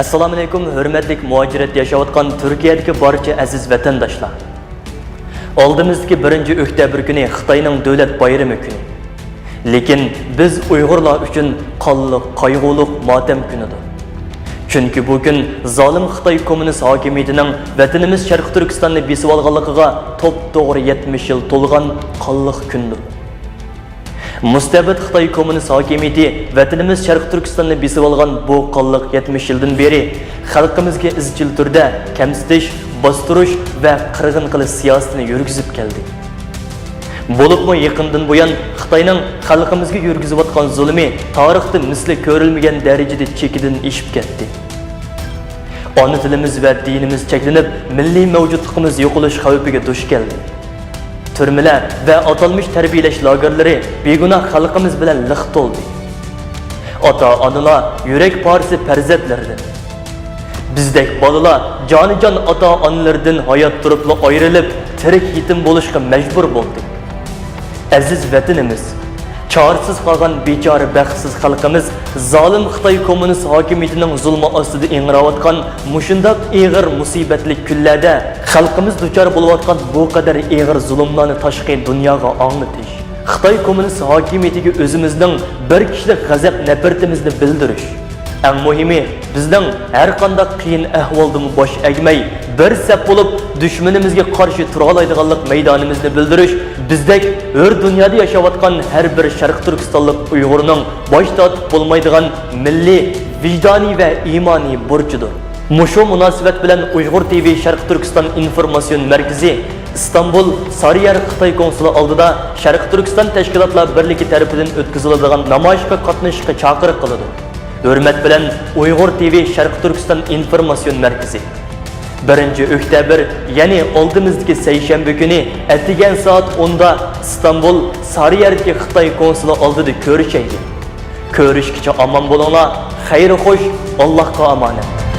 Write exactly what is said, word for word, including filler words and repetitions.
ئەسسالامۇئەلەيكۇم، ھۆرمەتلىك مۇھاجىرەتتە ياشاۋاتقان تۈركىيەدىكى بارچە ئەزىز ۋەتەنداشلار! ئالدىمىزدىكى بىرىنچى ئۆكتەبىر كۈنى خىتاينىڭ دۆلەت بايرىمى كۈنى. لېكىن بىز ئۇيغۇرلار ئۈچۈن قانلىق، قايغۇلۇق ماتەم كۈنىدۇر. چۈنكى بۇ كۈن زالىم خىتاي كوممۇنىست ھاكىمىيىتىنىڭ ۋەتىنىمىز شەرقىي تۈركىستاننى بېسىۋالغانلىقىغا توپتوغرا يەتمىش يىل تولغان قانلىق كۈندۇر. مۇستەبىت خىتاي كوممۇنىست ھاكىمىيىتى ۋەتىنىمىز شەرقىي تۈركىستاننى بېسىۋالغان بۇ قانلىق يەتمىش يىلدىن بېرى خەلقىمىزگە ئىزچىل تۈردە كەمسىتىش، باستۇرۇش ۋە قىرغىن قىلىش سىياسىتىنى يۈرگۈزۈپ كەلدى. بولۇپمۇ يېقىندىن بۇيان خىتاينىڭ خەلقىمىزگە يۈرگۈزۈۋاتقان زۇلۇمى تارىختا مىسلى كۆرۈلمىگەن دەرىجىدە چېكىدىن ئېشىپ كەتتى. ئانا تىلىمىز ۋە دىنىمىز چەكلىنىپ، مىللىي مەۋجۇتلۇقىمىز يوقىلىش خەۋپىگە دۇچ كەلدى. تۈرمىلەر ۋە ئاتالمىش تەربىيەلەش لاگېرلىرى بىگۇناھ خەلقىمىز بىلەن لىق تولدى. ئاتا-ئانىلار يۈرەك پارىسى پەرزەنتلىرىدىن. بىزدەك بالىلار جانىجان ئاتا-ئانىلىرىدىن ھايات تۇرۇپلا ئايرىلىپ، تىرىك يېتىم بولۇشقا مەجبۇر بولدى. ئەزىز ۋەتىنىمىز، چارىسىز قالغان بىچارە بەختسىز خەلقىمىز زالىم خىتاي كوممۇنىست ھاكىمىيىتىنىڭ زۇلمى ئاستىدا ئىڭراۋاتقان مۇشۇنداق ئېغىر مۇسىبەتلىك كۈنلەردە خەلقىمىز دۇچار بولۇۋاتقان بۇ قەدەر ئېغىر زۇلۇملارنى تاشقى دۇنياغا ئاڭلىتىش، خىتاي كوممۇنىست ھاكىمىيىتىگە ئۆزىمىزنىڭ بىر كىشىلىك غەزەپ-نەپرىتىمىزنى بىلدۈرۈش، ئەڭ مۇھىمى، بىزنىڭ ھەرقانداق قىيىن ئەھۋالدىمۇ باش ئەگمەي، بىر سەپ بولۇپ، دۈشمىنىمىزگە قارشى تۇرالايدىغانلىق مەيدانىمىزنى بىلدۈرۈش بىزدەك ھۆر دۇنيادا ياشاۋاتقان ھەر بىر شەرقىي تۈركىستانلىق ئۇيغۇرنىڭ باش تارتىپ بولمايدىغان مىللىي، ۋىجدانىي ۋە ئىمانىي بۇرچىدۇر. مۇشۇ مۇناسىۋەت بىلەن ئۇيغۇر تىۋى شەرقىي تۈركىستان ئىنفورماتسىيون مەركىزى ئىستانبۇل سارىيەر خىتاي كونسۇلى ئالدىدا شەرقىي تۈركىستان تەشكىلاتلار بىرلىكى تەرىپىدىن ئۆتكۈزۈلىدىغان نامايىشقا قاتنىشىشقا چاقىرىق قىلىدۇ. ھۆرمەت بىلەن ئۇيغۇر تىۋى شەرقىي تۈركىستان ئىنفورماتسىيون مەركىزى. بىرىنچى ئۆكتەبىر، يەنى ئالدىمىزدىكى سەيشەنبە كۈنى ئەتىگەن سائەت ئوندا ئىستانبۇل سارىيەردىكى خىتاي كونسۇلى ئالدىدا كۆرۈشەيلى. كۆرۈشكىچە ئامان بولۇڭلار، خەير خوش، ئاللاھقا ئامانەت.